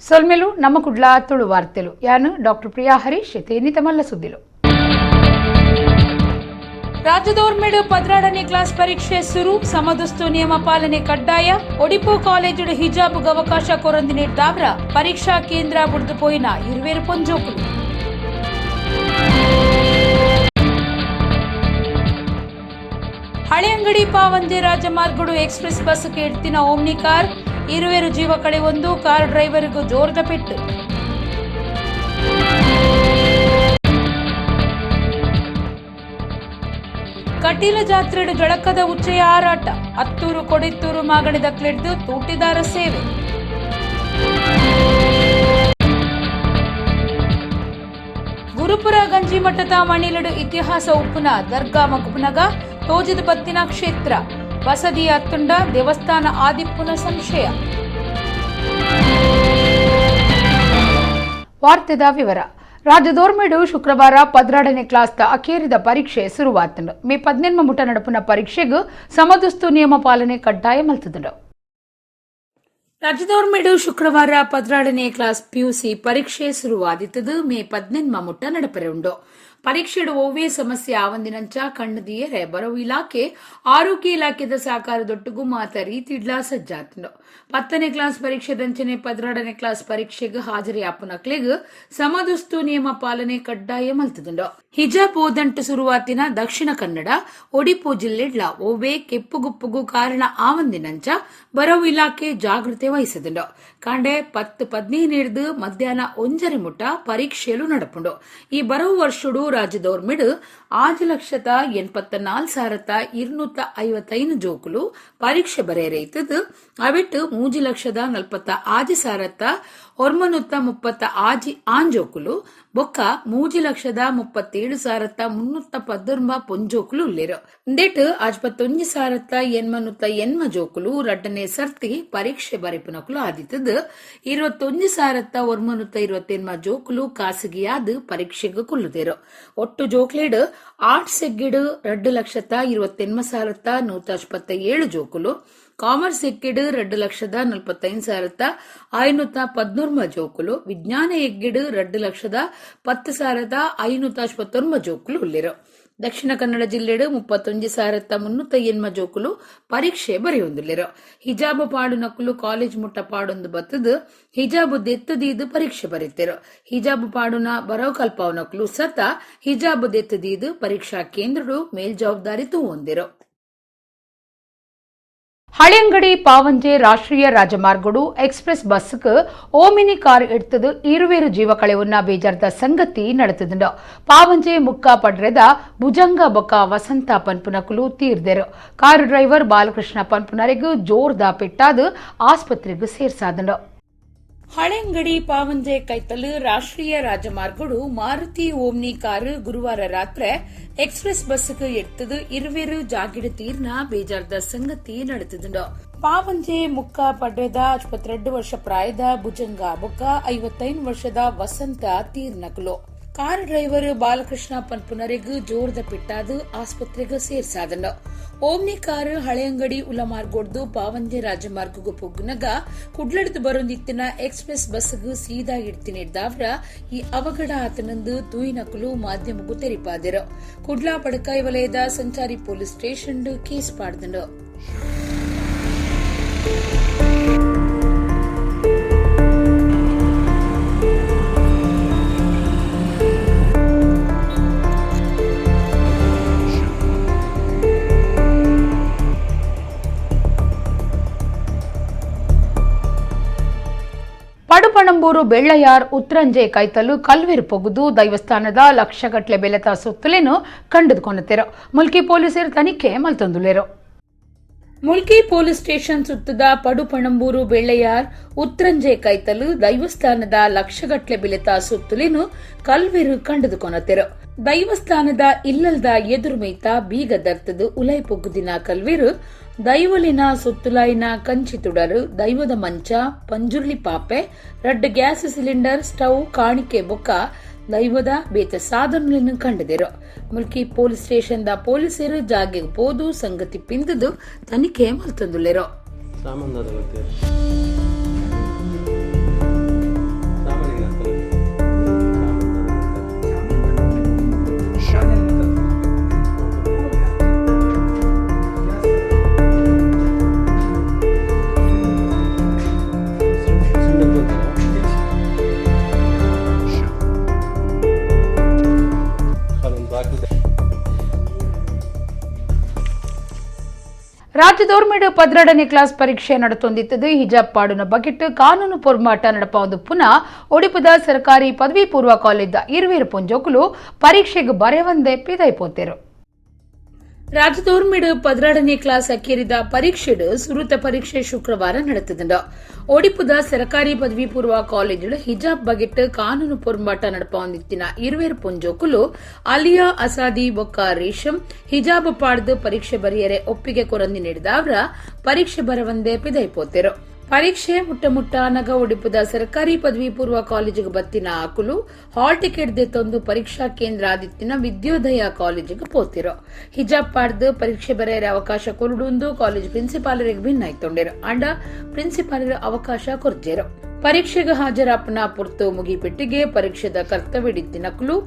ಸೊಲ್ಮೆಲು ನಮ್ಮ ಕುಡ್ಲ ತುಳು ವಾರ್ತೆಲು ಯಾನು ಡಾಕ್ಟರ್ ಪ್ರಿಯಾ ಹರೀಶ್ ತೇನಿತಮಲ್ಲ ಸುದ್ದಿಲು. ರಾಜ್ಯದೋರ್ಮೆಡು 12ನೇ ಕ್ಲಾಸ್ ಪರೀಕ್ಷೆ ಸುರು, ಸಮದುಸ್ತು ನಿಯಮ ಪಾಲನೆ ಕಡ್ಡಾಯ. ಒಡಿಪು ಕಾಲೇಜು ಹಿಜಾಬ್ ಅವಕಾಶ ಕೊರಂದಿ ನೀಡ್ದಾವ್ರ ಪರೀಕ್ಷಾ ಕೇಂದ್ರ ಬುಡ್ದು ಪೋಯಿನ ಇರುವೇರು ಪೊಂಜೋಕುಲು. ಹಳೆಯಂಗಡಿ ಪಾವಂಜೆ ರಾಜಮಾರ್ಗಡು ಎಕ್ಸ್ಪ್ರೆಸ್ ಬಸ್ ಎಡ್ತಿನ ಓಮ್ನಿ ಕಾರ್, ಇರುವೇರು ಜೀವ ಕಳೆ ಒಂದು, ಕಾರ್ ಡ್ರೈವರ್ಗೂ ಜೋರದ ಪೆಟ್ಟು. ಕಟೀಲ ಜಾತ್ರೆಡು ಜಳಕದ ಉಚ್ಚೆಯ ಹಾರಾಟ, ಅತ್ತೂರು ಕೊಡಿತ್ತೂರು ಮಾಗಣಿದ ಕ್ಲೆಡ್ದು ತೂಟಿದಾರ ಸೇವೆ. ಗುರುಪುರ ಗಂಜಿಮಠದ ಮಣಿಲಡು ಇತಿಹಾಸ ಉಪ್ಪುನ ದರ್ಗಾ ಮಗುಪುನಗ ತೋಜಿದ ಬತ್ತಿನ ಕ್ಷೇತ್ರ, ಬಸದಿ ಅತ್ತುಂಡ ದೇವಸ್ಥಾನ ಆದಿಪ್ಪುನ ಸಂಶಯ. ವಾರ್ತೆದ ವಿವರ. ರಾಜ್ಯದೋರ್ಮೆಡು ಶುಕ್ರವಾರ 12ನೇ ಕ್ಲಾಸ್ದ ಅಖೇರಿದ ಪರೀಕ್ಷೆ ಶುರುವಾತಂಡು. ಮೇ 18 ಮುಟ ನಡಪುನ ಪರೀಕ್ಷೆಗೂ ಸಮದುಸ್ತು ನಿಯಮ ಪಾಲನೆ ಕಡ್ಡಾಯ ಮಲ್ತದಂಡು. ರಾಜ್ಯದೋರ್ಮೆಡು ಶುಕ್ರವಾರ 12ನೇ ಕ್ಲಾಸ್ ಪಿಯುಸಿ ಪರೀಕ್ಷೆ ಶುರುವಾದಿತ್ತದು. ಮೇ 18 ಮುಟ್ಟ ನಡಪರೆ ಉಂಡು. ಪರೀಕ್ಷೆಡು ಒವ್ವೇ ಸಮಸ್ಯೆ ಆವಂದಿನಂಚ ಕಣ್ಣದಿಯರೆ ಬರವು ಇಲಾಖೆ ಆರೋಗ್ಯ ಇಲಾಖೆದ ಸಹಕಾರದೊಟ್ಟಿಗೂ ಮಾತ ರೀತಿಡ್ಲಾ ಸಜ್ಜಾತಂಡು. 10ನೇ ಕ್ಲಾಸ್ ಪರೀಕ್ಷೆದಂಚನೆ 12ನೇ ಕ್ಲಾಸ್ ಪರೀಕ್ಷೆಗೆ ಹಾಜರಿ ಆಪುನಕ್ಲೆಗ್ ಸಮದುಸ್ತು ನಿಯಮ ಪಾಲನೆ ಕಡ್ಡಾಯ ಮಲ್ತದಂಡು. ಹಿಜಾಬ್ ಓದಂಟು ಶುರುವಾತಿನ ದಕ್ಷಿಣ ಕನ್ನಡ ಒಡಿಪು ಜಿಲ್ಲೆಡ್ಲ ಒವ್ವೇ ಕೆಪ್ಪುಗುಪ್ಪುಗು ಕಾರಣ ಆವಂದಿನಂಚ ಬರವು ಇಲಾಖೆ ಜಾಗೃತೆ ವಹಿಸದಂಡು. ಕಾಂಡೆ 10:15 ಹಿಡಿದು ಮಧ್ಯಾಹ್ನ 1:30 ಮುಟ್ಟ ಪರೀಕ್ಷೆಲು ನಡಪುಂಡು. ಈ ಬರವು ವರ್ಷಡು ರಾಜ್ಯದೋರ್ಮಿಡು 6,84,255 ಜೋಕುಲು ಪರೀಕ್ಷೆ ಬರೆಯರೈತದ್ದು. ಅವಿಟ್ಟು 3,46,936 ಆಂಜೋಕುಲು ಬೊಕ್ಕ 3,37,319 ಪೊಂಜೋಕುಲು ಉಲ್ಲೇರು. ಇಂದೇಟು 51,880 ಜೋಕುಲು ರಡ್ಡನೇ ಸರ್ತಿ ಪರೀಕ್ಷೆ ಬರೆಪುನಕುಲು ಆದಿತ್ತದ್ದು. 21,928 ಜೋಕುಲು ಖಾಸಗಿಯಾದ ಪರೀಕ್ಷೆಗೆ ಕುಲ್ಲುದೇರು. ಒಟ್ಟು ಜೋಕ್ಲೇಡ್ ಆರ್ಟ್ಸ್ ಎಗ್ಗಿಡು 2,28,127 ಜೋಕುಲು, ಕಾಮರ್ಸ್ ಎಗ್ಗಿಡು 2,45,513 ಜೋಕುಲು, ವಿಜ್ಞಾನ ಎಗ್ಗಿಡು 2,10,529 ಜೋಕುಲು ಉಲ್ಲೇರು. ದಕ್ಷಿಣ ಕನ್ನಡ ಜಿಲ್ಲೆಡು 31,380 ಜೋಕುಲು ಪರೀಕ್ಷೆ ಬರೆಯೊಂದುಲ್ಲೆರು. ಹಿಜಾಬ್ ಪಾಡು ನಕುಲು ಕಾಲೇಜ್ ಮುಟ್ಟ ಪಾಡೊಂದು ಬತ್ತದು ಹಿಜಾಬ್ ದೆತ್ತದೀದು ಪರೀಕ್ಷೆ ಬರೀತಿರು. ಹಿಜಾಬ್ ಪಾಡುನ ಬರವು ಕಲ್ಪಾವ್ ನಕುಲು ಸತ ಹಿಜಾಬ್ ದೆತ್ತದೀದು ಪರೀಕ್ಷಾ ಕೇಂದ್ರಡು ಮೇಲ್ಜವಾಬ್ದಾರಿ ತೂವೊಂದಿರು. ಹಳೆಯಂಗಡಿ ಪಾವಂಜೆ ರಾಷ್ಟ್ರೀಯ ರಾಜಮಾರ್ಗಡು ಎಕ್ಸ್ಪ್ರೆಸ್ ಬಸ್ಗೆ ಓಮಿನಿ ಕಾರ್ ಎಡ್ತದು ಇರುವೇರು ಜೀವ ಕಳೆವುನ್ನ ಬೇಜಾರ್ದ ಸಂಗತಿ ನಡೆತದುಂಡು. ಪಾವಂಜೆ ಮುಕ್ಕ ಪಡ್ರೆದ ಭುಜಂಗ ಬೊಕ್ಕ ವಸಂತ ಪನ್ಪುನಕುಲು ತೀರ್ದೆರು. ಕಾರು ಡ್ರೈವರ್ ಬಾಲಕೃಷ್ಣ ಪನ್ಪುನರಿಗೂ ಜೋರ್ದ ಪೆಟ್ಟಾದು ಆಸ್ಪತ್ರೆಗೂ ಸೇರ್ಸಾದಂಡು. ಹಳೆಂಗಡಿ ಪಾವಂಜೆ ಕೈತಲು ರಾಷ್ಟ್ರೀಯ ರಾಜಮಾರ್ಗಡು ಮಾರುತಿ ಓಮ್ನಿ ಕಾರು ಗುರುವಾರ ರಾತ್ರಿ ಎಕ್ಸ್ಪ್ರೆಸ್ ಬಸ್ಗೆ ಎಡ್ತದು ಇರುವೇರು ಜಾಗಿಡು ತೀರ್ನ ಬೇಜಾರ್ದ ಸಂಗತಿ ನಡೆತದುಂಡು. ಪಾವಂಜೆ ಮುಕ್ಕ ಪಡ್ರೆದ 22 ವರ್ಷ ಪ್ರಾಯದ ಭುಜಂಗ ಬೊಕ್ಕ 55 ವರ್ಷದ ವಸಂತ ತೀರ್ನಕುಲು. ಕಾರ್ ಡ್ರೈವರ್ ಬಾಲಕೃಷ್ಣ ಪನ್ಪುನರಿಗೂ ಜೋರ್ದ ಪಿಟ್ಟಾದು ಆಸ್ಪತ್ರೆಗೆ ಸೇರ್ಸಾದನು. ಓಮ್ನಿ ಕಾರ್ ಹಳೆಯಂಗಡಿ ಉಲಮಾರ್ಗೋಡ್ದು ಪಾವಂಜೆ ರಾಜಮಾರ್ಗಗೂ ಪೊಗ್ಗುನಗ ಕುಡ್ಲಡ್ದು ಬರೊಂದಿತ್ತಿನ ಎಕ್ಸ್ಪ್ರೆಸ್ ಬಸ್ಗೂ ಸೀದಾ ಇಡ್ತಿನಿಡ್ದಾವ್ರ ಈ ಅವಘಡ ಆತನಂದು ತೂಯಿನಕುಲು ಮಾಧ್ಯಮಗೂ ತೆರಿಪಾದಿರು. ಕುಡ್ಲಾ ಪಡಕಾಯಿ ವಲಯದ ಸಂಚಾರಿ ಪೊಲೀಸ್ ಸ್ಟೇಷನ್ ಕೇಸ್ ಪಾಡ್ದನು. ಪಡುಪಣಂಬೂರು ಬೆಳ್ಳಯಾರ್ ಉತ್ತರಂಜೆ ಕೈತಲು ಕಲ್ವಿರು ಪೊಗುದು ದೈವಸ್ಥಾನದ ಲಕ್ಷಗಟ್ಲೆ ಬೆಲೆತ ಸುತ್ತಲೇನು ಕಂಡುದುಕೊಂಡುತ್ತೇರು. ಮುಲ್ಕಿ ಪೊಲೀಸರು ತನಿಖೆ ಮಲ್ತೊಂದುಲೇರು. ಮುಲ್ಕಿ ಪೊಲೀಸ್ ಸ್ಟೇಷನ್ ಸುತ್ತದ ಪಡುಪಣಂಬೂರು ಬೆಳ್ಳೆಯಾರ್ ಉತ್ತರಂಜೆ ಕೈತಲು ದೈವಸ್ಥಾನದ ಲಕ್ಷಗಟ್ಲೆ ಬೆಲೆತ ಸುತ್ತಲೇನು ಕಲ್ವಿರು ಕಂಡುದುಕೊನತೆರು. ದೈವಸ್ಥಾನದ ಇಲ್ಲಲ್ದ ಎದುರು ಮೈತ ಬೀಗ ದರ್ತದು ಉಲೈ ಪೊಗ್ಗುದಿನ ಕಲ್ವಿರು ದೈವಲಿನ ಸುತ್ತುಲಾಯಿನ ಕಂಚಿ ತುಡರು, ದೈವದ ಮಂಚ, ಪಂಜುರ್ಲಿ ಪಾಪೆ, ರಡ್ಡು ಗ್ಯಾಸ್ ಸಿಲಿಂಡರ್, ಸ್ಟೌವ್, ಕಾಣಿಕೆ ಬೊಕ್ಕ ದೈವದ ಬೇತ ಸಾಧನಗಳನ್ನು ಕಂಡದಿರು. ಮುಲ್ಕಿ ಪೊಲೀಸ್ ಸ್ಟೇಷನ್ the ಪೊಲೀಸರು ಜಾಗೆಗೆ ಪೋದು ಸಂಗತಿ ಪಿಂದದು ತನಿಖೆ ಮಲ್ತಂದುಲ್ಲೆರು. ರಾಜ್ಯದೋರ್ಮೆಡ್ 12ನೇ ಕ್ಲಾಸ್ ಪರೀಕ್ಷೆ ನಡೆತೊಂದಿತ್ತದು ಹಿಜಾಬ್ ಪಾಡುನ ಬಗೆಟ್ ಕಾನೂನು ಪೊರ್ಮಾಟ ನಡಪಾವುದು ಪುನಃ ಒಡಿಪುದ ಸರ್ಕಾರಿ ಪದವಿ ಪೂರ್ವ ಕಾಲೇಜ್ ಇರುವೇರು ಪೊಂಜೋಕುಲು ಪರೀಕ್ಷೆಗೆ ಬರೆವಂದೇ ಪಿದೈಪೋತೆರು. ರಾಜ್ಯದೋರ್ಮಿಡು 12ನೇ ಕ್ಲಾಸ್ ಅಕ್ಕೇರಿದ ಪರೀಕ್ಷೆಡು ಸುರುತ ಪರೀಕ್ಷೆ ಶುಕ್ರವಾರ ನಡೆತದಂಡ. ಒಡಿಪುದ ಸರ್ಕಾರಿ ಪದವಿ ಪೂರ್ವ ಕಾಲೇಜು ಹಿಜಾಬ್ ಬಗೆಟ್ ಕಾನೂನು ಪೊರ್ಂಬಾಟ ನಡಪಾವೊಂದಿತ್ತಿನ ಇರುವೇರು ಪೊಂಜೋಕುಲು ಅಲಿಯಾ ಅಸಾದಿ ಬೊಕ್ಕ ರೇಷಂ ಹಿಜಾಬ್ ಪಾಡ್ದು ಪರೀಕ್ಷೆ ಬರೆಯರೆ ಒಪ್ಪಿಗೆ ಕೊರಂದಿ ನೀಡಿದವರ ಪರೀಕ್ಷೆ ಬರವಂದೇ ಪಿದೈಪೋತೆರು. ಪರೀಕ್ಷೆ ಮುಟ್ಟ ಮುಟ್ಟ ನಗ ಒಡಿಪುದ ಸರ್ಕಾರಿ ಪದವಿ ಪೂರ್ವ ಕಾಲೇಜಿಗೆ ಬತ್ತಿನ ಆಕುಲು ಹಾಲ್ ಟಿಕೆಟ್ ದೆತ್ತೊಂದು ಪರೀಕ್ಷಾ ಕೇಂದ್ರ ಆದಿತ್ತಿನ ವಿದ್ಯೋದಯ ಕಾಲೇಜಿಗೆ ಪೋತಿರು. ಹಿಜಾಬ್ ಪಾಡ್ದು ಪರೀಕ್ಷೆ ಬರೆಯರೆ ಅವಕಾಶ ಕೊರಡುಂದು ಕಾಲೇಜ್ ಪ್ರಿನ್ಸಿಪಾಲರಿಗೆ ಭಿನ್ನಾಯ್ತೊಂಡಿರು. ಅಂಡ ಪ್ರಿನ್ಸಿಪಾಲರು ಅವಕಾಶ ಕೊರ್ಜೇರು. ಪರೀಕ್ಷೆಗೆ ಹಾಜರಾಪನ ಪುರ್ತು ಮುಗಿಪೆಟ್ಟಿಗೆ ಪರೀಕ್ಷೆದ ಕರ್ತವ್ಯಡಿತ್ತಿನಕುಲು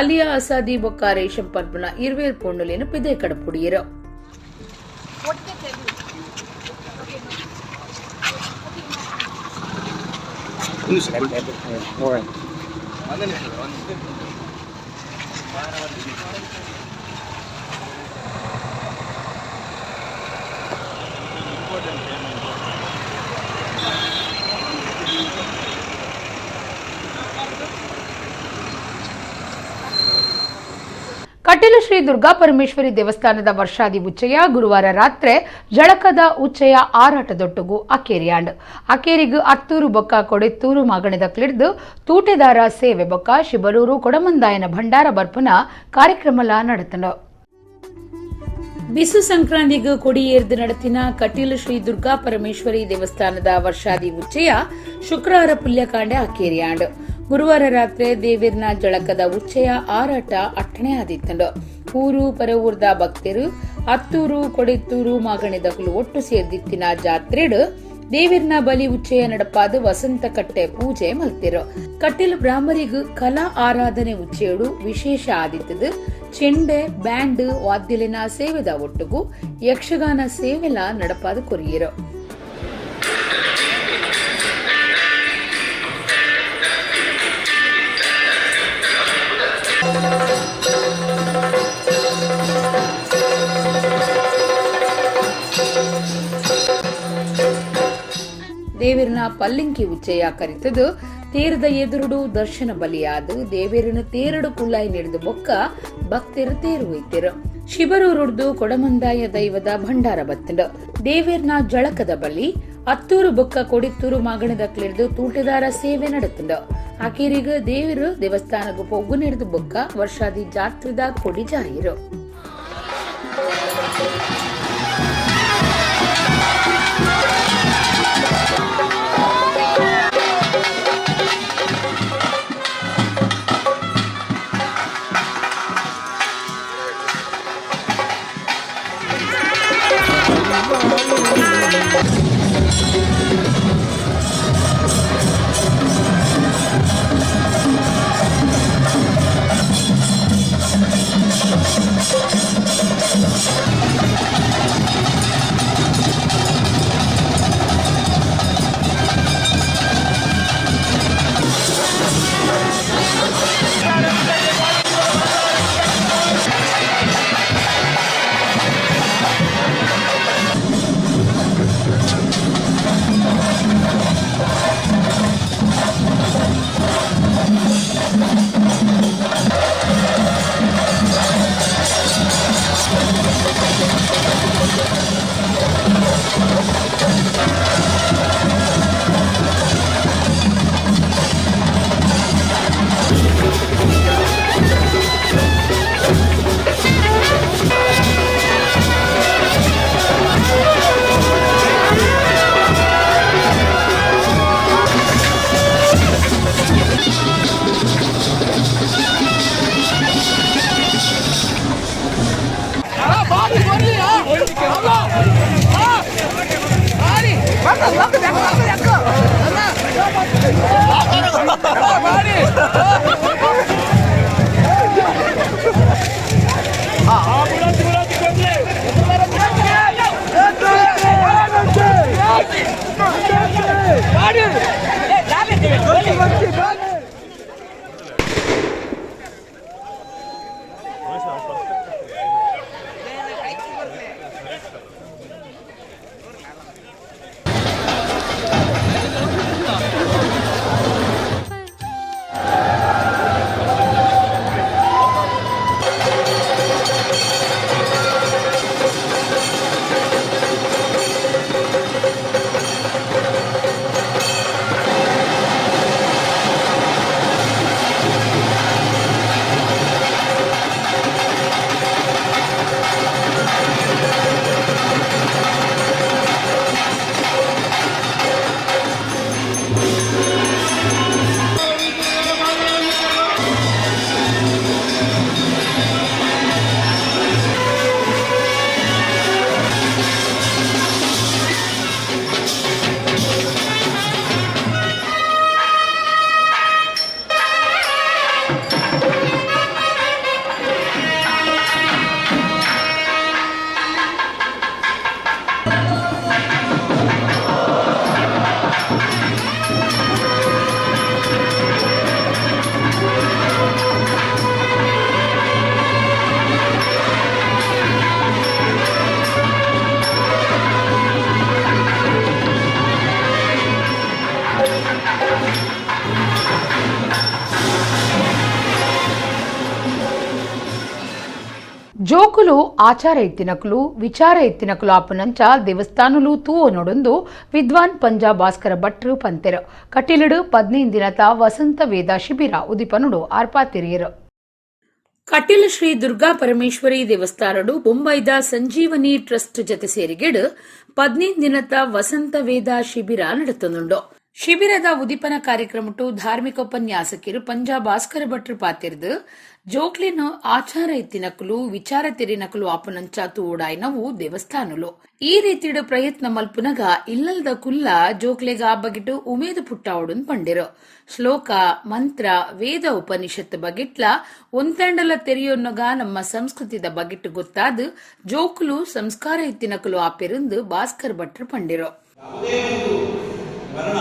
ಅಲಿಯಾ ಅಸಾದಿ ಬೊಕ್ಕ ರೇಷಂ ಪನ್ಪುನ ಇರ್ವೇರ್ ಪೊಣ್ಣುಲೇನು ಪಿದೆ ಕಡಪುಡಿಯರು. ಕಟೀಲು ಶ್ರೀ ದುರ್ಗಾ ಪರಮೇಶ್ವರಿ ದೇವಸ್ಥಾನದ ವರ್ಷಾದಿ ಉಚ್ಚಯ ಗುರುವಾರ ರಾತ್ರಿ ಜಳಕದ ಉಚ್ಚಯ ಆರಾಟದೊಟ್ಟುಗು ಅಕೇರಿಯಾಂಡ್. ಅಕೇರಿಗು ಅತ್ತೂರು ಬೊಕ್ಕ ಕೊಡೆತ್ತೂರು ಮಾಗಣದ ಕ್ಲಿಡ್ದು ತೂಟೆದಾರ ಸೇವೆ ಬೊಕ್ಕ ಶಿಬರೂರು ಕೊಡಮಂದಾಯನ ಭಂಡಾರ ಬರ್ಪುನ ಕಾರ್ಯಕ್ರಮಲ ನಡೆತನು. ಬಿಸು ಸಂಕ್ರಾಂತಿಗೆ ಕೊಡಿಯೇರ್ದು ನಡೆತಿನ ಕಟೀಲು ಶ್ರೀ ದುರ್ಗಾ ಪರಮೇಶ್ವರಿ ದೇವಸ್ಥಾನದ ವರ್ಷಾದಿ ಉಚ್ಚಯ ಶುಕ್ರವಾರ ಪುಲ್ಯಕಾಂಡೆ ಅಕೇರಿಯಾಂಡ್. ಗುರುವಾರ ರಾತ್ರಿ ದೇವಿರ್ನ ಜಳಕದ ಉಚ್ಚಯ ಆರಾಟ ಅಟ್ಟಣೆ ಆದಿತ್ತಂಡು. ಊರು ಪರವೂರ್ದ ಭಕ್ತರು ಅತ್ತೂರು ಕೊಡೆತ್ತೂರು ಮಾಗಣಿದಕಲು ಒಟ್ಟು ಸೇರ್ದಿತ್ತಿನ ಜಾತ್ರೆಡು ದೇವಿರ್ನ ಬಲಿ ಉಚ್ಚಯ ನಡಪಾದ ವಸಂತ ಕಟ್ಟೆ ಪೂಜೆ ಮಲ್ತಿರು. ಕಟೀಲು ಬ್ರಾಹ್ಮರಿಗು ಕಲಾ ಆರಾಧನೆ ಉಚ್ಚಯಡು ವಿಶೇಷ ಆದಿತ್ತದು. ಚೆಂಡೆ ಬ್ಯಾಂಡ್ ವಾದ್ಯಲಿನ ಸೇವೆದ ಒಟ್ಟುಗು ಯಕ್ಷಗಾನ ಸೇವೆಲ ನಡಪಾದ ಕೊರಿಯರು. ದೇವಿರನ ಪಲ್ಲಿಂಕಿ ಉಚ್ಚಯ ಕರಿತದು ತೇರದ ಎದುರುಡು ದರ್ಶನ ಬಲಿಯಾದು ದೇವಿರನ ತೇರಡು ಕುಳ್ಳಾಯಿ ನಡೆದು ಬೊಕ್ಕ ಭಕ್ತರು ತೇರು ಒಯ್ತಿರು. ಶಿಬರೂರುಡ್ದು ಕೊಡಮಂದಾಯ ದೈವದ ಭಂಡಾರ ಬತ್ತಂಡು. ದೇವಿರ್ನ ಜಳಕದ ಬಲಿ ಅತ್ತೂರು ಬೊಕ್ಕ ಕೊಡಿತ್ತೂರು ಮಾಗಣದ ಕ್ಲಿಡ್ದು ತೂಟೆದಾರ ಸೇವೆ ನಡೆತಂಡು. ಆಕೇರಿಗ ದೇವಿರು ದೇವಸ್ಥಾನಕ್ಕೆ ಪೊಗ್ಗು ನಡೆದು ಬೊಕ್ಕ ವರ್ಷಾದಿ ಜಾತ್ರೆದ ಕೊಡಿ ಜಾಹಿರು. ಜೋಕುಲು ಆಚಾರ ಇತ್ತಿನಕುಲು ವಿಚಾರ ಇತ್ತಿನಕುಲು ಆಪುನಂಚ ದೇವಸ್ಥಾನಲು ತೂವೊನೊಡೊಂದು ವಿದ್ವಾನ್ ಪಂಜಾ ಭಾಸ್ಕರ ಭಟ್ರು ಪಂತೆರು. ಕಟೀಲುಡು 15 ದಿನತ ವಸಂತ ವೇದ ಶಿಬಿರ ಉದಿಪನುಡು ಆರ್ಪಾತಿರಿಯರು. ಕಟೀಲ್ ಶ್ರೀ ದುರ್ಗಾ ಪರಮೇಶ್ವರಿ ದೇವಸ್ಥಾನಡು ಬೊಂಬೈದ ಸಂಜೀವನಿ ಟ್ರಸ್ಟ್ ಜತೆ ಸೇರಿಗೆಡು 15 ದಿನತ ವಸಂತ ವೇದ ಶಿಬಿರ ನಡೆತನುಂಡು. ಶಿಬಿರದ ಉದಿಪನ ಕಾರ್ಯಕ್ರಮಟು ಧಾರ್ಮಿಕ ಉಪನ್ಯಾಸಕಿರು ಪಂಜಾ ಭಾಸ್ಕರ ಭಟ್ರು ಪಾತಿರ್ದು ಜೋಕ್ಲಿನ ಆಚಾರ ಇತ್ತಿನಕುಲು ವಿಚಾರ ತೆರಿನಕುಲು ಆಪುನಂಚ ತೂಡಾಯ್ನವು ದೇವಸ್ಥಾನಲು. ಈ ರೀತಿಡು ಪ್ರಯತ್ನ ಮಲ್ಪುನಗ ಇಲ್ಲಲ್ದ ಕುಲ್ಲ ಜೋಕ್ಲೆಗ ಬಗೆಟು ಉಮೇದು ಪುಟ್ಟಾವುಡುನ್ ಪಂಡಿರು. ಶ್ಲೋಕ ಮಂತ್ರ ವೇದ ಉಪನಿಷತ್ ಬಗೆಟ್ಲ ಒಂತಂಡಲ ತೆರಿಯೊನ್ನಗ ನಮ್ಮ ಸಂಸ್ಕೃತಿದ ಬಗೆಟ್ಟು ಗೊತ್ತಾದ ಜೋಕುಲು ಸಂಸ್ಕಾರ ಇತ್ತಿನಕುಲು ಆಪೆರಂದು ಭಾಸ್ಕರ್ ಭಟ್ರು ಪಂಡಿರು. ವರ್ಣ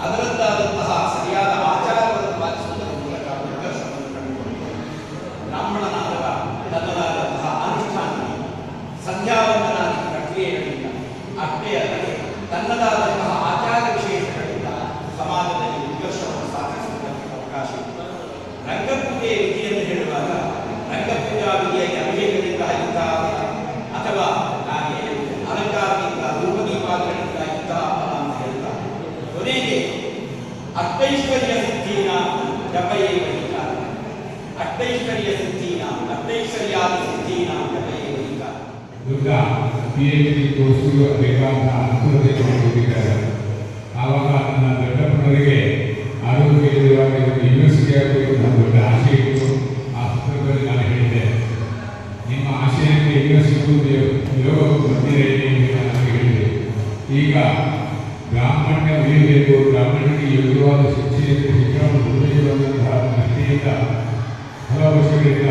ಅದರದ್ದಾದಂತಹ ಸರಿಯಾದ ಆಚಾರವನ್ನು ಪಾಲಿಸುವುದರ ಮೂಲಕ ಉತ್ಕರ್ಷವನ್ನು ಕಂಡುಕೊಂಡು ಬ್ರಾಹ್ಮಣನಾದವ ತನ್ನದಾದಂತಹ ಅನುಷ್ಠಾನ ಸಂಧ್ಯಾವಂದನಾದಿ ಪ್ರಕ್ರಿಯೆಗಳಿಂದ ಅಷ್ಟೇ ಅಲ್ಲದೆ ತನ್ನದಾದಂತಹ ಆಚಾರ ವಿಶೇಷಗಳಿಂದ ಸಮಾಜದಲ್ಲಿ ಉತ್ಕರ್ಷವನ್ನು ಸಾಧಿಸುವುದಕ್ಕೆ ಅವಕಾಶ ಇದೆ. ರಂಗಪೂಜೆಯ ವಿಧಿಯನ್ನು ಹೇಳುವಾಗ ರಂಗಪೂಜಾ ವಿಧಿಯಲ್ಲಿ ಅಭಿಷೇಕದಿಂದ ಇಂತಹ ಅಥವಾ ಹಾಗೆ ಅಲಂಕಾರದಿಂದ ಧೂಪದೀಪಾದಿಗಳಿಂದ ಇಂತಹ ಫಲ ಅಂತ ಹೇಳ್ತಾರೆ. ಕೊನೆಗೆ ಅಷ್ಟೈಶ್ವರ್ಯ ಸಿದ್ಧೀನ ಜಪಯೇ ವಹಿಕ, ಅಷ್ಟೈಶ್ವರ್ಯ ಸಿದ್ಧೀನ ಅಷ್ಟೈಶ್ವರ್ಯಾದಿ ಸಿದ್ಧೀನ ಜಪಯೇ ವಹಿಕ. ದುರ್ಗಾ PhD ಕೋರ್ಸ್ಗೆ ಬೇಕಾದ ಅನುಕೂಲತೆ ಕೊಟ್ಟಿದ್ದಾರೆ. ಆವಾಗ ನನ್ನ ದೊಡ್ಡಪ್ಪನವರಿಗೆ ಆರೋಗ್ಯ ಇರುವಾಗ ಇವತ್ತು ಯೂನಿವರ್ಸಿಟಿ ಆಗಬೇಕು ಅಂತ ದೊಡ್ಡ ಆಸೆ ಇತ್ತು. ಆ ಸಂದರ್ಭದಲ್ಲಿ ನಾನು ಹೇಳಿದ್ದೆ, ನಿಮ್ಮ ಆಶಯಕ್ಕೆ ಯೂನಿವರ್ಸಿಟಿಗೂ ಯೋಗ ಬಂದಿದೆ ಅಂತ ಹೇಳಿದೆ. ಈಗ ಬ್ರಾಹ್ಮಣ್ಯ ಉಳಿಯಬೇಕು, ಬ್ರಾಹ್ಮಣರಿಗೆ ಯೋಗ್ಯವಾದ ಶಿಕ್ಷಣವನ್ನು ಕೊಡಬೇಕು ಅನ್ನುವಂತಹ ದೃಷ್ಟಿಯಿಂದ ಹಲವು ವರ್ಷಗಳಿಂದ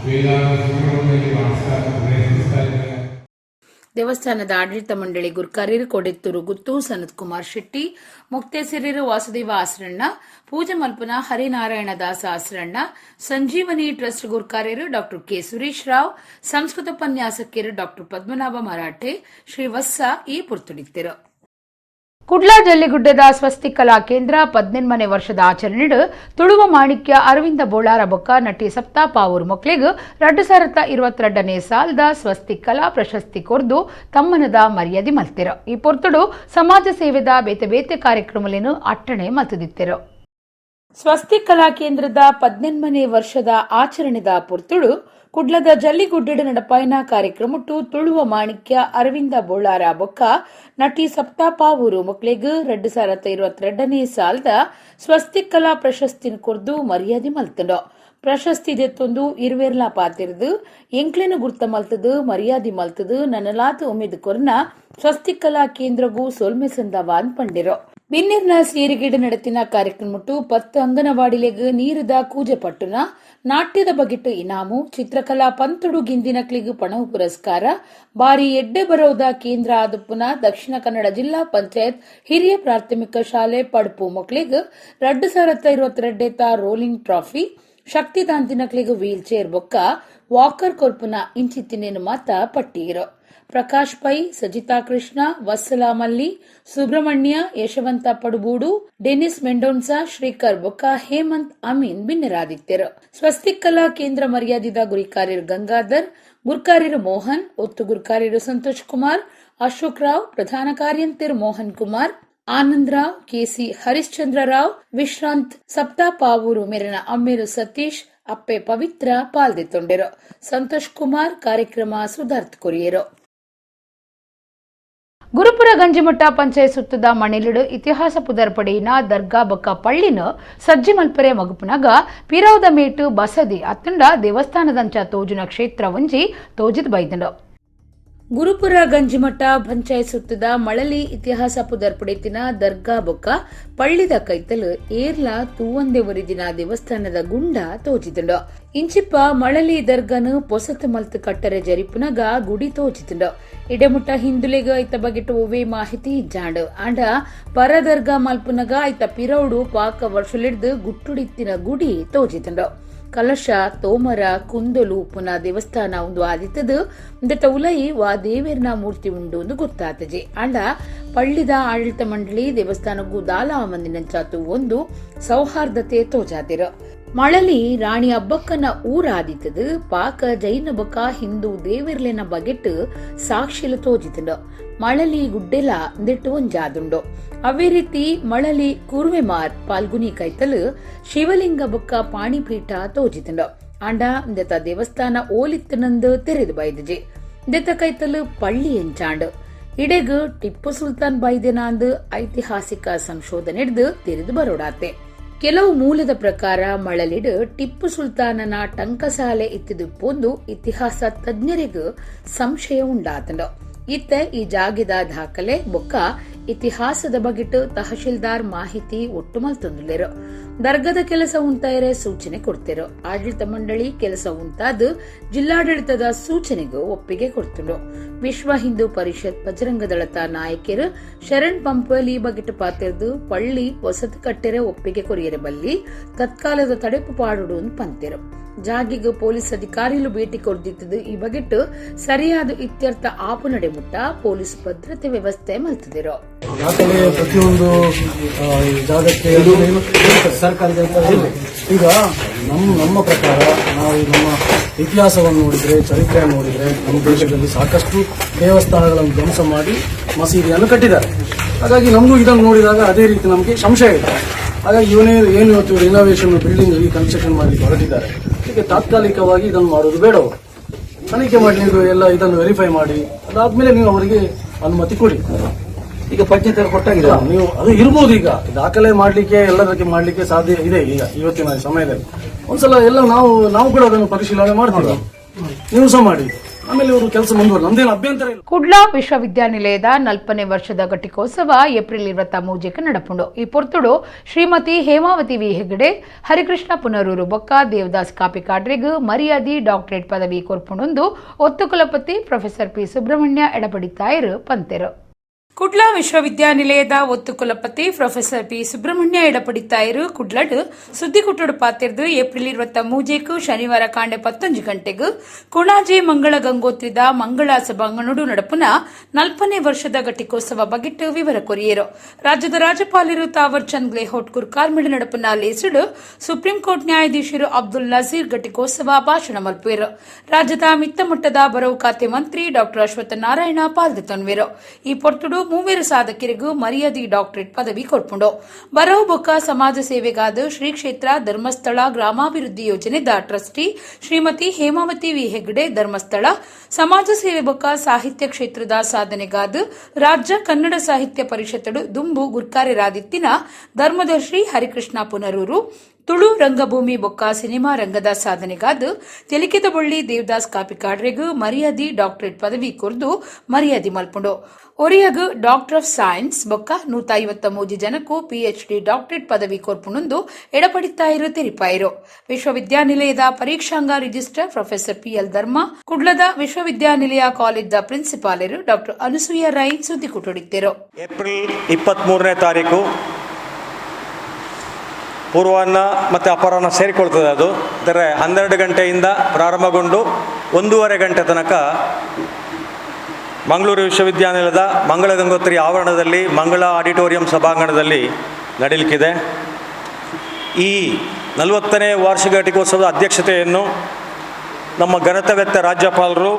ವೇದಾಂತ ಶಿಕ್ಷಣವನ್ನು ಇಲ್ಲಿ ಮಾಡಿಸ್ತಾ ಪ್ರಯತ್ನಿಸ್ತಾ ಇದ್ದಾರೆ. ದೇವಸ್ಥಾನದ ಆಡಳಿತ ಮಂಡಳಿ ಗುರ್ಕಾರ್ಯರು ಕೊಡೆತ್ತೂರು ಗುತ್ತು ಸನತ್ ಕುಮಾರ್ ಶೆಟ್ಟಿ, ಮುಕ್ತೇಸರಿರು ವಾಸುದೇವ ಆಸರಣ್ಣ, ಪೂಜೆ ಮಲ್ಪನ ಹರಿನಾರಾಯಣ ದಾಸ ಆಸರಣ್ಣ, ಸಂಜೀವನಿ ಟ್ರಸ್ಟ್ ಗುರ್ಕಾರ್ಯರು ಡಾಕ್ಟರ್ ಕೆ ಸುರೇಶ್ ರಾವ್, ಸಂಸ್ಕೃತ ಉಪನ್ಯಾಸಕಿಯರು ಡಾಕ್ಟರ್ ಪದ್ಮನಾಭ ಮರಾಠೆ, ಶ್ರೀ ವತ್ಸ ಈ ಪುರ್ತುಡಿತ್ತಿರು. ಕುಡ್ಲಾ ಜಲ್ಲಿಗುಡ್ಡದ ಸ್ವಸ್ತಿ ಕಲಾ ಕೇಂದ್ರ 18ನೇ ವರ್ಷದ ಆಚರಣೆಡು ತುಳುವ ಮಾಣಿಕ್ಯ ಅರವಿಂದ ಬೋಳಾರ ಬೊಕ್ಕ ನಟಿ ಸಪ್ತಾ ಪಾವೂರು ಮಕ್ಳಿಗ್ 2022ನೇ ಸಾಲದ ಸ್ವಸ್ತಿ ಕಲಾ ಪ್ರಶಸ್ತಿ ಕೊರ್ದು ತಮ್ಮನದ ಮರ್ಯಾದೆ ಮಲ್ತಿರು. ಈ ಪೊರ್ತುಡು ಸಮಾಜ ಸೇವೆದ ಬೇತೆ ಬೇತೆ ಕಾರ್ಯಕ್ರಮಲೇನು ಅಟ್ಟಣೆ ಮಲ್ತದಿತ್ತಿರು. ಸ್ವಸ್ತಿ ಕಲಾ ಕೇಂದ್ರದ 18ನೇ ವರ್ಷದ ಆಚರಣೆದ ಪೊರ್ತುಡು ಕುಡ್ಲದ ಜಲ್ಲಿಗುಡ್ಡೆಡು ನಡಪಾಯಿನ ಕಾರ್ಯಕ್ರಮಟ್ಟು ತುಳುವ ಮಾಣಿಕ್ಯ ಅರವಿಂದ ಬೋಳಾರ ಬೊಕ್ಕ ನಟಿ ಸಪ್ತಾ ಪಾವೂರು ಮಕ್ಳಿಗ್ 2022ನೇ ಸಾಲದ ಸ್ವಸ್ತಿ ಕಲಾ ಪ್ರಶಸ್ತಿನ ಕೊರ್ದು ಮರ್ಯಾದೆ ಮಲ್ತಂಡು. ಪ್ರಶಸ್ತಿ ದೆತ್ತೊಂದು ಇರುವೆರ್ಲಾ ಪಾತಿರ್ದು ಎಂಕ್ಲೆನ ಗುರ್ತ ಮಲ್ತದು ಮರ್ಯಾದೆ ಮಲ್ತದು ನನಲಾತ್ ಉಮೇದ್ ಕೊರ್ನ ಸ್ವಸ್ತಿ ಕಲಾ ಕೇಂದ್ರಗೂ ಸೊಲ್ಮೆ ಸಂದವಾನ್ ಪಂಡಿರು. ಬಿನ್ನಿರ್ನ ಸೇರಿಗೇಡು ನಡೆತಿನ ಕಾರ್ಯಕ್ರಮಟ್ಟು 10 ಅಂಗನವಾಡಿಲೆಗ್ ನೀರದ ಕೂಜೆ ಪಟ್ಟುನ, ನಾಟ್ಯದ ಬಗೆಟ್ಟು ಇನಾಮು, ಚಿತ್ರಕಲಾ ಪಂತುಡು ಗಿಂದಿನಕ್ಲಿಗ್ ಪಣವು ಪುರಸ್ಕಾರ, ಬಾರಿ ಎಡ್ಡೆ ಬರೋದ ಕೇಂದ್ರ ಆದುಪ್ಪುನ ದಕ್ಷಿಣ ಕನ್ನಡ ಜಿಲ್ಲಾ ಪಂಚಾಯತ್ ಹಿರಿಯ ಪ್ರಾಥಮಿಕ ಶಾಲೆ ಪಡ್ಪು ಮಕ್ಳಿಗ್ 2022 ರೋಲಿಂಗ್ ಟ್ರಾಫಿ, ಶಕ್ತಿದಾಂತಿನಕ್ಲಿಗ್ ವೀಲ್ ಚೇರ್ ಬೊಕ್ಕ ವಾಕರ್ ಕೊರ್ಪುನ ಇಂಚಿತ್ತಿನೇನು ಮಾತ ಪಟ್ಟಿರು. ಪ್ರಕಾಶ್ ಪೈ, ಸಜಿತಾ ಕೃಷ್ಣ, ವತ್ಸಲಾ ಮಲ್ಲಿ, ಸುಬ್ರಹ್ಮಣ್ಯ, ಯಶವಂತ ಪಡುಬೂಡು, ಡೆನಿಸ್ ಮೆಂಡೋನ್ಸಾ, ಶ್ರೀಕರ್ ಬೊಕ್ಕ ಹೇಮಂತ್ ಅಮೀನ್ ಬಿನ್ನರಾದಿತ್ಯರು. ಸ್ವಸ್ತಿಕ್ ಕಲಾ ಕೇಂದ್ರ ಮರ್ಯಾದಿದ ಗುರಿಕಾರ್ಯರು ಗಂಗಾಧರ್, ಗುರ್ಕಾರ್ಯರು ಮೋಹನ್, ಒತ್ತು ಗುರ್ಕಾರ್ಯರು ಸಂತೋಷ್ ಕುಮಾರ್, ಅಶೋಕ್ ರಾವ್, ಪ್ರಧಾನ ಕಾರ್ಯಂತೆರು ಮೋಹನ್ ಕುಮಾರ್, ಆನಂದ್ ರಾವ್, ಕೆಸಿ ಹರಿಶ್ಚಂದ್ರ ರಾವ್, ವಿಶ್ರಾಂತ್, ಸಪ್ತಾ ಪಾವೂರು ಮೇರಿನ ಅಮ್ಮೇರು ಸತೀಶ್, ಅಪ್ಪೆ ಪವಿತ್ರ ಪಾಲ್ದೆತ್ತೊಂಡೆರು. ಸಂತೋಷ್ ಕುಮಾರ್ ಕಾರ್ಯಕ್ರಮ ಸುಧಾರ್ತ್ ಕೊರಿಯರು. ಗುರುಪುರ ಗಂಜಿಮಠ ಪಂಚಾಯತ್ ಸುತ್ತದ ಮಣಿಲಿಡು ಇತಿಹಾಸ ಪುದರ್ಪಡಿನ ದರ್ಗಾ ಬಕ್ಕ ಪಳ್ಳಿನ ಸಜ್ಜಿ ಮಲ್ಪರೆ ಮಗುಪುನಗ ಪಿರೌದ ಮೇಟು ಬಸದಿ ಅತ್ತಂಡ ದೇವಸ್ಥಾನದಂಚ ತೋಜುನ ಕ್ಷೇತ್ರ ಒಂಜಿ ತೋಜಿದ್ ಬೈದಂಡು. ಗುರುಪುರ ಗಂಜಿಮಠ ಪಂಚಾಯತ್ ಸುತ್ತದ ಮಳಲಿ ಇತಿಹಾಸ ಪುದರ್ಪಡಿತಿನ ದರ್ಗಾ ಬೊಕ್ಕ ಪಳ್ಳಿದ ಕೈತಲು ಏರ್ಲ ತೂವಂದೆ ಒರಿದಿನ ದೇವಸ್ಥಾನದ ಗುಂಡ ತೋಜಿದುಂಡು. ಇಂಚಿಪ್ಪ ಮಳಲಿ ದರ್ಗನು ಪೊಸತ್ ಮಲ್ತ್ ಕಟ್ಟರೆ ಜರಿಪುನಗ ಗುಡಿ ತೋಜಿದುಂಡು. ಇಡೆಮುಟ್ಟ ಹಿಂದುಲೆಗ ಐತ ಬಗೆಟ್ ಒವ್ವೇ ಮಾಹಿತಿ ಇಜ್ಜಾಂಡು. ಆಂಡ ಪರ ದರ್ಗಾ ಮಲ್ಪುನಗ ಐತ ಪಿರೌಡು ಪಾಕ ವರ್ಷಲಿಡ್ದು ಗುಟ್ಟುಡಿತ್ತಿನ ಗುಡಿ ತೋಜಿದುಂಡು. ಕಲಶ, ತೋಮರ, ಕುಂದಲು ಪುನ ದೇವಸ್ಥಾನ ಒಂದು ಆದಿತ್ತದು ಉಂದೆತ ಉಲೈ ವಾ ದೇವೇರ್ನ ಮೂರ್ತಿ ಉಂಡು ಒಂದು ಗೊತ್ತಾತಜೆ. ಆಂಡ ಪಳ್ಳಿದ ಆಡಳಿತ ಮಂಡಳಿ ದೇವಸ್ಥಾನಕ್ಕೂ ದಾಲ ಮಂದಿನಂಚಾತು ಒಂದು ಸೌಹಾರ್ದತೆ ತೋಜಾದಿರು. Malali ರಾಣಿ ಅಬ್ಬಕ್ಕನ ಊರಾದಿತ್ತದು ಪಾಕ ಜೈನ ಬೊಕ ಹಿಂದೂ ದೇವಿರ್ಲೆನ ಬಗೆಟ್ ಸಾಕ್ಷಿಲು ತೋಜಿತುಂಡು. ಮಳಲಿ ಗುಡ್ಡೆಲ ದಿಟ್ಟು ಒಂಜಾದುಂಡು. ಅವೇ ರೀತಿ ಮಳಲಿ ಕುರ್ವೆಮಾರ್ ಪಾಲ್ಗುನಿ ಕೈತಲು ಶಿವಲಿಂಗ ಬೊಕ್ಕ ಪಾಣಿಪೀಠ ತೋಜಿತುಂಡು. ಆಂಡ ಇಂದೆತ ದೇವಸ್ಥಾನ ಓಲಿತ್ತನಂದು ತೆರೆದು ಬೈದಿಜಿ. ಇಂದೆತ ಕೈತಲು ಪಳ್ಳಿ ಎಂಚಾಂಡು ಇಡೆಗ್ ಟಿಪ್ಪು ಸುಲ್ತಾನ್ ಬೈದೆನಾಂದು ಐತಿಹಾಸಿಕ ಸಂಶೋಧನೆ ಹಿಡ್ದು ತೆರೆದು ಬರೋಡಾತೆ. ಕೆಲವು ಮೂಲದ ಪ್ರಕಾರ ಮಳಲಿಡು ಟಿಪ್ಪು ಸುಲ್ತಾನನ ಟಂಕಸಾಲೆ ಇತ್ತಿದು ಪೊಂದು ಇತಿಹಾಸ ತಜ್ಞರಿಗೂ ಸಂಶಯ ಉಂಡಾತಂಡು. ಇತ್ತ ಈ ಜಾಗಿದ ದಾಖಲೆ ಬೊಕ್ಕ ಇತಿಹಾಸದ ಬಗೆಟ್ ತಹಶೀಲ್ದಾರ್ ಮಾಹಿತಿ ಒಟ್ಟು ಮಲ್ತೊಂದುಲ್ಲೆರು. ದರ್ಗದ ಕೆಲಸ ಉಂತಾಯರೆ ಸೂಚನೆ ಕೊಡ್ತಿರು. ಆಡಳಿತ ಮಂಡಳಿ ಕೆಲಸ ಉಂತಾದ ಜಿಲ್ಲಾಡಳಿತದ ಸೂಚನೆಗೂ ಒಪ್ಪಿಗೆ ಕೊಡ್ತುಂಡು. ವಿಶ್ವ ಹಿಂದೂ ಪರಿಷತ್ ಬಜರಂಗದಳತ ನಾಯಕರು ಶರಣ್ ಪಂಪಲಿ ಬಗೆಟ್ ಪಾತಿರ್ದು ಪಳ್ಳಿ ವಸತಿ ಕಟ್ಟೆರೆ ಒಪ್ಪಿಗೆ ಕೊರಿಯರೆ ಬಲ್ಲಿ ತತ್ಕಾಲದ ತಡೆಪು ಪಾಡುಡು ಪಂತಿರು. ಜಾಗಿಗೆ ಪೊಲೀಸ್ ಅಧಿಕಾರಿಗಳು ಭೇಟಿ ಕೊಡ್ದಿತ್ತದು ಈ ಬಗೆಟ್ ಸರಿಯಾದ ಇತ್ಯರ್ಥ ಆಪು ನಡೆ ಮುಟ್ಟ ಪೊಲೀಸ್ ಭದ್ರತೆ ವ್ಯವಸ್ಥೆ ಮಲ್ತದಿರು. ದಾಖಲೆ ಪ್ರತಿಯೊಂದು ಜಾಗಕ್ಕೆ ಸರ್ಕಾರದ. ಈಗ ನಮ್ಮ ನಮ್ಮ ಪ್ರಕಾರ ನಾವು ನಮ್ಮ ಇತಿಹಾಸವನ್ನು ನೋಡಿದ್ರೆ, ಚರಿತ್ರೆಯನ್ನು ನೋಡಿದ್ರೆ, ನಮ್ಮ ದೇಶದಲ್ಲಿ ಸಾಕಷ್ಟು ದೇವಸ್ಥಾನಗಳನ್ನು ಧ್ವಂಸ ಮಾಡಿ ಮಸೀದಿಯನ್ನು ಕಟ್ಟಿದ್ದಾರೆ. ಹಾಗಾಗಿ ನಮಗೂ ಇದನ್ನು ನೋಡಿದಾಗ ಅದೇ ರೀತಿ ನಮಗೆ ಸಂಶಯ ಇದೆ. ಹಾಗಾಗಿ ಇವನೇ ಏನು ಇವತ್ತು ರಿನೋವೇಷನ್ ಬಿಲ್ಡಿಂಗ್ ಈ ಕನ್ಸ್ಟ್ರಕ್ಷನ್ ಮಾಡಲಿಕ್ಕೆ ಹೊರಟಿದ್ದಾರೆ, ಇದಕ್ಕೆ ತಾತ್ಕಾಲಿಕವಾಗಿ ಇದನ್ನು ಮಾಡೋದು ಬೇಡವು. ತನಿಖೆ ಮಾಡಿ, ನೀವು ಎಲ್ಲ ಇದನ್ನು ವೆರಿಫೈ ಮಾಡಿ, ಅದಾದ್ಮೇಲೆ ನೀವು ಅವರಿಗೆ ಅನುಮತಿ ಕೊಡಿ. ಈಗ ಪಂಚಾಯತ್ ಕೊಟ್ಟಾಗಿದೆ. ಇಲ್ಲ, ನೀವು ಅದು ಇರ್ಬೋದು. ಈಗ ದಾಖಲೆ ಮಾಡ್ಲಿಕ್ಕೆ, ಎಲ್ಲದಕ್ಕೆ ಮಾಡ್ಲಿಕ್ಕೆ ಸಾಧ್ಯ ಇದೆ. ಈಗ ಇವತ್ತಿನ ಸಮಯದಲ್ಲಿ ಒಂದ್ಸಲ ಎಲ್ಲ ನಾವು ನಾವು ಕೂಡ ಅದನ್ನು ಪರಿಶೀಲನೆ ಮಾಡ್ತೀವಿ. ನೀವು ಸಹ ಮಾಡಿ, ಆಮೇಲೆ ಇವರು ಕೆಲಸ ಮುಂದುವರೆ, ನಮ್ದೇನು ಅಭ್ಯಂತರ ಇಲ್ಲ. ಕುಡ್ಲ ವಿಶ್ವವಿದ್ಯಾನಿಲಯದ 40ನೇ ವರ್ಷದ ಘಟಿಕೋತ್ಸವ ಏಪ್ರಿಲ್ 23ಕ್ಕೆ ನಡಪುಂಡು. ಈ ಪೊರ್ತುಡು ಶ್ರೀಮತಿ ಹೇಮಾವತಿ ವಿ ಹೆಗಡೆ, ಹರಿಕೃಷ್ಣ ಪುನರೂರು ಬೊಕ್ಕ ದೇವದಾಸ್ ಕಾಪಿಕಾಡ್ರಿಗ್ ಮರ್ಯಾದಿ ಡಾಕ್ಟರೇಟ್ ಪದವಿ ಕೊರ್ಪುಂಡೊಂದು ಒತ್ತು ಕುಲಪತಿ ಪ್ರೊಫೆಸರ್ ಪಿ ಸುಬ್ರಹ್ಮಣ್ಯ ಎಡಪಡಿತಾಯರು ಪಂತೆರು. ಕುಡ್ಲ ವಿಶ್ವವಿದ್ಯಾನಿಲಯದ ಒತ್ತು ಕುಲಪತಿ ಪ್ರೊಫೆಸರ್ ಪಿ ಸುಬ್ರಹ್ಮಣ್ಯ ಎಡಪಡಿತಾಯರು ಕುಡ್ಲಡ್ ಸುದ್ದಿಕುಟ್ಟುಡು ಪಾತಿರ್ದು ಏಪ್ರಿಲ್ 23ಕ್ಕೆ ಶನಿವಾರ ಕಾಂಡೆ 11 ಗಂಟೆಗೆ ಕುಣಾಜೆ ಮಂಗಳ ಗಂಗೋತ್ರಿದ ಮಂಗಳ ಸಭಾಂಗಣಡು ನಡಪುನ 40ನೇ ವರ್ಷದ ಘಟಿಕೋತ್ಸವ ಬಗೆಟ್ ವಿವರ ಕೊರಿಯರು. ರಾಜ್ಯದ ರಾಜ್ಯಪಾಲರು ತಾವರ್ ಚಂದ್ ಗೆಹ್ಲೋಟ್ ಗುರ್ಕಾರ್ಮಿಡ್ ನಡಪುನ ಲೇಸುಡು ಸುಪ್ರೀಂ ಕೋರ್ಟ್ ನ್ಯಾಯಾಧೀಶರು ಅಬ್ದುಲ್ ನಜೀರ್ ಘಟಿಕೋತ್ಸವ ಭಾಷಣ ಮಲ್ಪುವೆರು. ರಾಜ್ಯದ ಮಿತ್ತಮಟ್ಟದ ಬರವು ಖಾತೆ ಮಂತ್ರಿ ಡಾ ಅಶ್ವತ್ಥ ನಾರಾಯಣ ಪಾಲ್ದೆತೊನ್ವೆರು. ಈ ಪೊರ್ತುಡು ಮೂವೆರು ಸಾಧಕರಿಗೂ ಮರ್ಯಾದಿ ಡಾಕ್ಟರೇಟ್ ಪದವಿ ಕೊರ್ಪುಂಡು. ಬರವು ಬೊಕ್ಕ ಸಮಾಜ ಸೇವೆಗಾದ ಶ್ರೀ ಕ್ಷೇತ್ರ ಧರ್ಮಸ್ಥಳ ಗ್ರಾಮಾಭಿವೃದ್ಧಿ ಯೋಜನೆದ ಟ್ರಸ್ಟಿ ಶ್ರೀಮತಿ ಹೇಮಾವತಿ ವಿ ಹೆಗ್ಡೆ, ಧರ್ಮಸ್ಥಳ ಸಮಾಜ ಸೇವೆ ಬೊಕ್ಕ ಸಾಹಿತ್ಯ ಕ್ಷೇತ್ರದ ಸಾಧನೆಗಾದ ರಾಜ್ಯ ಕನ್ನಡ ಸಾಹಿತ್ಯ ಪರಿಷತ್ತಡು ದುಂಬು ಗುರ್ಕಾರ್ಯರಾದಿತ್ತಿನ ಧರ್ಮದರ್ಶಿ ಹರಿಕೃಷ್ಣ ಪುನರೂರು, ತುಳು ರಂಗಭೂಮಿ ಬೊಕ್ಕ ಸಿನಿಮಾ ರಂಗದ ಸಾಧನೆಗಾದ ತೆಲಿಕೆದಬೊಳ್ಳಿ ದೇವದಾಸ್ ಕಾಪಿಕಾಡ್ರೆಗ್ ಮರ್ಯಾದಿ ಡಾಕ್ಟರೇಟ್ ಪದವಿ ಕೊರ್ದು ಮರ್ಯಾದೆ ಮಲ್ಪುಂಡು. ಒರಿಯಗ್ doctor of science ಬೊಕ್ಕ 153 ಜನಕ್ಕೂ ಪಿಎಚ್ಡಿ ಡಾಕ್ಟರೇಟ್ ಪದವಿ ಕೊರ್ಪುಂಡು ಎಡಪಡಿತಾಯಿರು ತೆರಿಪಾಯಿರು. ವಿಶ್ವವಿದ್ಯಾನಿಲಯದ ಪರೀಕ್ಷಾಂಗ register professor PL ಧರ್ಮ, ಕುಡ್ಲದ ವಿಶ್ವವಿದ್ಯಾನಿಲಯ ಕಾಲೇಜ್ದ ಪ್ರಿನ್ಸಿಪಾಲರು ಡಾಕ್ಟರ್ ಅನುಸೂಯ ರೈ ಸುದ್ದಿ ಕೊಟ್ಟುಡಿದ್ದರು. ಏಪ್ರಿಲ್ 23ನೇ ತಾರೀಕು ಪೂರ್ವಾಹ್ನ ಮತ್ತು ಅಪರಾಹ್ನ ಸೇರಿಕೊಳ್ತದೆ ಅದು. ಅಂದರೆ 12 ಗಂಟೆಯಿಂದ ಪ್ರಾರಂಭಗೊಂಡು 1.5 ಗಂಟೆ ತನಕ ಮಂಗಳೂರು ವಿಶ್ವವಿದ್ಯಾನಿಲಯದ ಮಂಗಳ ಗಂಗೋತ್ರಿ ಆವರಣದಲ್ಲಿ, ಮಂಗಳ ಆಡಿಟೋರಿಯಂ ಸಭಾಂಗಣದಲ್ಲಿ ನಡೆಯಲಿಕ್ಕಿದೆ. ಈ 40ನೇ ವಾರ್ಷಿಕ ಘಟಿಕೋತ್ಸವದ ಅಧ್ಯಕ್ಷತೆಯನ್ನು ನಮ್ಮ ಘನತೆವೆತ್ತ ರಾಜ್ಯಪಾಲರು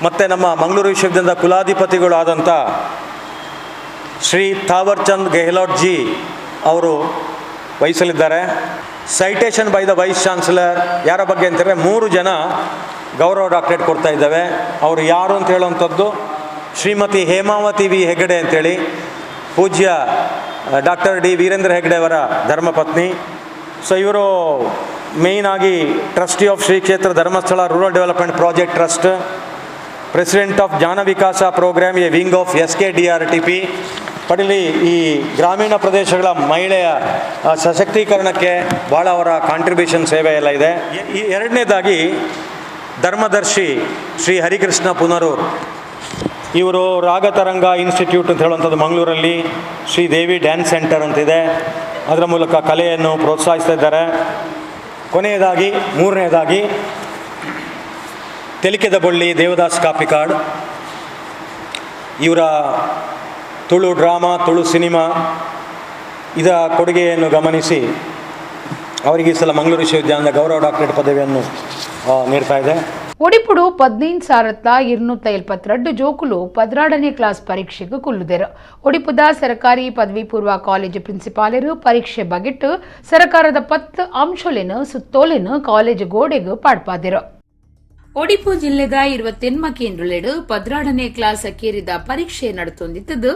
ಮತ್ತು ನಮ್ಮ ಮಂಗಳೂರು ವಿಶ್ವವಿದ್ಯಾಲಯದ ಕುಲಾಧಿಪತಿಗಳು ಆದಂಥ ಶ್ರೀ ಥಾವರ್ ಚಂದ್ ಗೆಹ್ಲೋಟ್ ಜಿ ಅವರು ವಹಿಸಲಿದ್ದಾರೆ. Citation by the Vice Chancellor ಯಾರ ಬಗ್ಗೆ ಅಂತಂದರೆ, ಮೂರು ಜನ ಗೌರವ ಡಾಕ್ಟರೇಟ್ ಕೊಡ್ತಾ ಇದ್ದೇವೆ. ಅವರು ಯಾರು ಅಂತ ಹೇಳುವಂಥದ್ದು, ಶ್ರೀಮತಿ ಹೇಮಾವತಿ ವಿ ಹೆಗಡೆ ಅಂತೇಳಿ, ಪೂಜ್ಯ ಡಾಕ್ಟರ್ ಡಿ ವೀರೇಂದ್ರ ಹೆಗಡೆಯವರ ಧರ್ಮಪತ್ನಿ. ಸೊ ಇವರು ಮೇಯ್ನ್ ಆಗಿ trustee of Shri Kshetra Dharmasthala Rural Development Project Trust, president of Jnana Vikasa Programme, a wing of SKDRDP. ಪಡಿಲಿ ಈ ಗ್ರಾಮೀಣ ಪ್ರದೇಶಗಳ ಮಹಿಳೆಯ ಸಶಕ್ತೀಕರಣಕ್ಕೆ ಭಾಳ ಅವರ ಕಾಂಟ್ರಿಬ್ಯೂಷನ್, ಸೇವೆ ಎಲ್ಲ ಇದೆ. ಈ ಎರಡನೇದಾಗಿ ಧರ್ಮದರ್ಶಿ ಶ್ರೀ ಹರಿಕೃಷ್ಣ ಪುನರೂರ್. ಇವರು ರಾಗತರಂಗ ಇನ್ಸ್ಟಿಟ್ಯೂಟ್ ಅಂತ ಹೇಳುವಂಥದ್ದು ಮಂಗಳೂರಲ್ಲಿ, ಶ್ರೀದೇವಿ ಡ್ಯಾನ್ಸ್ ಸೆಂಟರ್ ಅಂತಿದೆ, ಅದರ ಮೂಲಕ ಕಲೆಯನ್ನು ಪ್ರೋತ್ಸಾಹಿಸ್ತಾ ಇದ್ದಾರೆ. ಕೊನೆಯದಾಗಿ ಮೂರನೇದಾಗಿ ತೆಲಿಕೆದಬೊಳ್ಳಿ ದೇವದಾಸ್ ಕಾಪಿಕಾಡ್. ಇವರ ತುಳು ಡ್ರಾಮಾ, ತುಳು ಸಿನಿಮಾ ಇದರ ಕೊಡುಗೆಯನ್ನು ಗಮನಿಸಿ ಅವರಿಗೆ ಈ ಸಲ ಮಂಗಳೂರು ವಿಶ್ವವಿದ್ಯಾಲಯದ ಗೌರವ ಡಾಕ್ಟರೇಟ್ ಪದವಿಯನ್ನು ನೀಡ್ತಾ ಇದೆ. ಒಡಿಪುಡು 15,272 ಜೋಕುಲು 12ನೇ ಕ್ಲಾಸ್ ಪರೀಕ್ಷೆಗೆ ಕುಲ್ಲುದೆರು. ಒಡಿಪುದ ಸರ್ಕಾರಿ ಪದವಿ ಪೂರ್ವ ಕಾಲೇಜು ಪ್ರಿನ್ಸಿಪಾಲರು ಪರೀಕ್ಷೆ ಬಗೆಟ್ಟು ಸರ್ಕಾರದ 10 ಅಂಶಲೇನು ಸುತ್ತೋಲೆನು ಕಾಲೇಜು ಗೋಡೆಗೆ ಪಾಡ್ಪಾದಿರು. ಒಡಿಪು ಜಿಲ್ಲೆದ 28 ಕೇಂದ್ರಲೆಡು 12ನೇ ಕ್ಲಾಸ್ ಅಕೇರಿದ ಪರೀಕ್ಷೆ ನಡೆತೊಂದಿತ್ತದು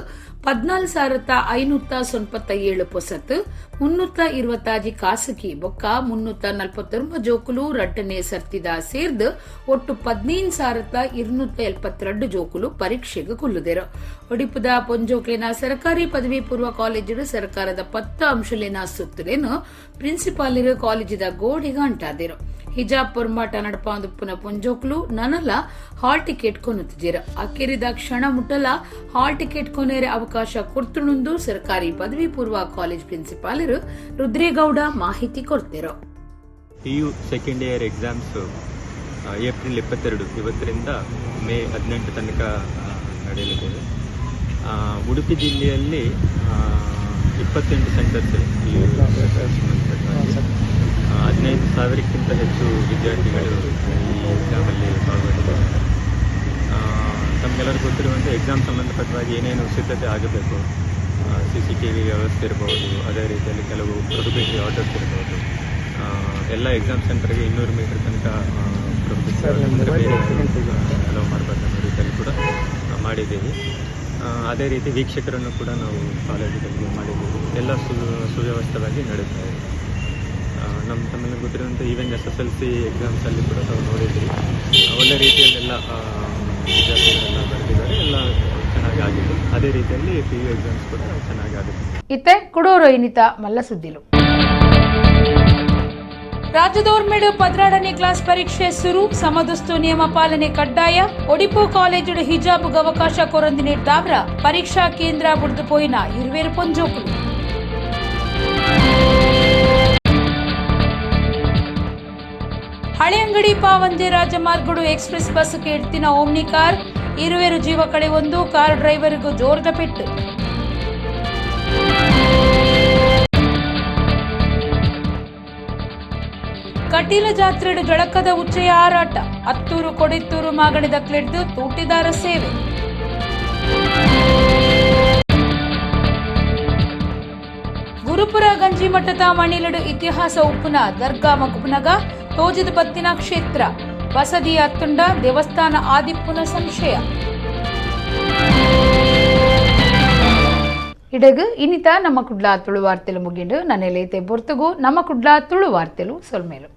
14,597 ಪೊಸತ್ 326 ಖಾಸಗಿ ಬೊಕ್ಕ 349 ಜೋಕುಲು ರಡ್ಡನೇ ಸರ್ತಿದ ಸೇರ್ದು ಒಟ್ಟು 15,272 ಜೋಕುಲು ಪರೀಕ್ಷೆಗೆ ಕುಲ್ಲುದೆರು. ಒಡಿಪುದ ಪೊಂಜೋಕ್ಲೆನ ಸರ್ಕಾರಿ ಪದವಿ ಪೂರ್ವ ಕಾಲೇಜು ಸರ್ಕಾರದ 10 ಅಂಶಲೇನ ಸುತ್ತಲೇನು ಪ್ರಿನ್ಸಿಪಾಲರು ಕಾಲೇಜಿದ ಗೋಡೆಗೆ ಅಂಟಾದಿರು. ಹಿಜಾಬ್ ಪೊರ್ಮಾಟ ನಡಪಾಂದುಪ್ಪುನ ಪೊಂಜೋಕ್ಲು ನನಲ ಹಾಲ್ ಟಿಕೆಟ್ ಕೊನುತ್ತಿದ್ದೀರ. ಅಕೆರಿದ ಕ್ಷಣ ಮುಟ್ಟಲ ಹಾಲ್ ಟಿಕೆಟ್ ಕೊನೇರೆ ಅವಕಾಶ ಕೊಡ್ತುಣುಂದು ಸರ್ಕಾರಿ ಪದವಿ ಪೂರ್ವ ಕಾಲೇಜ್ ಪ್ರಿನ್ಸಿಪಾಲರು ರುದ್ರೇಗೌಡ ಮಾಹಿತಿ ಕೊಡ್ತಿರು. PU second year exams April 22 ಇವತ್ತರಿಂದ May 18 ತನಕ ನಡೆಯಲಿದೆ. ಉಡುಪಿ ಜಿಲ್ಲೆಯಲ್ಲಿ 28 ಸೆಂಟರ್ಸ್ ಇದೆ. 15,000ಕ್ಕಿಂತ ಹೆಚ್ಚು ವಿದ್ಯಾರ್ಥಿಗಳು ಈ ಎಕ್ಸಾಮಲ್ಲಿ ಭಾಗವಹಿಸಿದ್ದಾರೆ. ತಮಗೆಲ್ಲರಿಗೂ ಗೊತ್ತಿರುವಂತೆ ಎಕ್ಸಾಮ್ ಸಂಬಂಧಪಟ್ಟವಾಗಿ ಏನೇನು ಸಿದ್ಧತೆ ಆಗಬೇಕು, CCTV ವ್ಯವಸ್ಥೆ ಇರ್ಬೋದು, ಅದೇ ರೀತಿಯಲ್ಲಿ ಕೆಲವು ಪ್ರೊಹಿಬಿಟರಿ ಆರ್ಡರ್ಸ್ ಇರ್ಬೋದು, ಎಲ್ಲ ಎಕ್ಸಾಮ್ ಸೆಂಟರ್ಗೆ 200 ಮೀಟರ್ ತನಕ ಪ್ರೊಹಿಬಿಟರಿ ಅಲೋ ಮಾಡಬಾರ್ದು ಅನ್ನೋ ರೀತಿಯಲ್ಲಿ ಕೂಡ ಮಾಡಿದ್ದೀವಿ. ಅದೇ ರೀತಿ ವೀಕ್ಷಕರನ್ನು ಕೂಡ ನಾವು ಕಾಲೇಜುಗಳಿಗೆ ಮಾಡಿದ್ದೀವಿ. ಎಲ್ಲ ಸುವ್ಯವಸ್ಥಿತವಾಗಿ ನಡೀತಾ ಇದೆ. ನಮ್ಮ ತಮ್ಮೆಲ್ಲ ಗೊತ್ತಿರುವಂಥ ಈವನ್ SSLC ಎಕ್ಸಾಮ್ಸಲ್ಲಿ ಕೂಡ ತಾವು ನೋಡಿದ್ರಿ, ಒಳ್ಳೆ ರೀತಿಯಲ್ಲೆಲ್ಲ ವಿದ್ಯಾರ್ಥಿಗಳೆಲ್ಲ ಬರೆದಿದ್ದಾರೆ, ಎಲ್ಲ ಚೆನ್ನಾಗಿ ಆಗಿದೆ. ಅದೇ ರೀತಿಯಲ್ಲಿ PU exams ಕೂಡ ಚೆನ್ನಾಗಿ ಆಗುತ್ತೆ. ಇತ್ತೆ ಕುಡೋರು ಇನಿತ ಮಲ್ಲ ಸುದ್ದಿಲು. ರಾಜ್ಯದೋರ್ಮೆಡು 12ನೇ ಕ್ಲಾಸ್ ಪರೀಕ್ಷೆ ಸುರು, ಸಮದಸ್ತು ನಿಯಮ ಪಾಲನೆ ಕಡ್ಡಾಯ. ಒಡಿಪು ಕಾಲೇಜು ಹಿಜಾಬ್ ಅವಕಾಶ ಕೊರಂದಿ ನೀಡಿದಾವ್ರ ಪರೀಕ್ಷಾ ಕೇಂದ್ರ ಬುಡ್ದು ಪೋಯಿನ ಇರುವೇರು ಪೊಂಜೋಕುಲು. ಹಳೆಯಂಗಡಿ ಪಾವಂಜೆ ರಾಜಮಾರ್ಗಡು ಎಕ್ಸ್ಪ್ರೆಸ್ ಬಸ್ ಎಡ್ತಿನ ಓಮ್ನಿ ಕಾರ್, ಇರುವೆರು ಜೀವ ಕಳೆ ಒಂದು, ಕಾರ್ ಡ್ರೈವರ್ಗೂ ಜೋರದ ಪೆಟ್ಟು. ಕಟೀಲ ಜಾತ್ರೆಡು ಜಳಕದ ಉಚ್ಚೆಯ ಹಾರಾಟ, ಅತ್ತೂರು ಕೊಡಿತ್ತೂರು ಮಾಗಣಿದ ಕ್ಲೆಡ್ದು ತೂಟಿದಾರ ಸೇವೆ. ಗುರುಪುರ ಗಂಜಿಮಠದ ಮಣಿಲಡು ಇತಿಹಾಸ ಉಪ್ಪುನ ದರ್ಗಾ ಮಗುಪುನಗ ತೋಜಿದ ಬತ್ತಿನ ಕ್ಷೇತ್ರ, ಬಸದಿಯ ಅತ್ತುಂಡ ದೇವಸ್ಥಾನ ಆದಿಪ್ಪುನ ಸಂಶಯ. ಇಡಗು ಇನ್ನಿತ ನಮ್ಮ ಕುಡ್ಲ ತುಳು ವಾರ್ತೆಲು ಮುಗಿಂಡು. ನನ್ನೆಲೈತೆ ಬೊರ್ತುಗು ನಮ್ಮ ಕುಡ್ಲ ತುಳು ವಾರ್ತೆಲು ಸೊಲ್ಮೇಲು.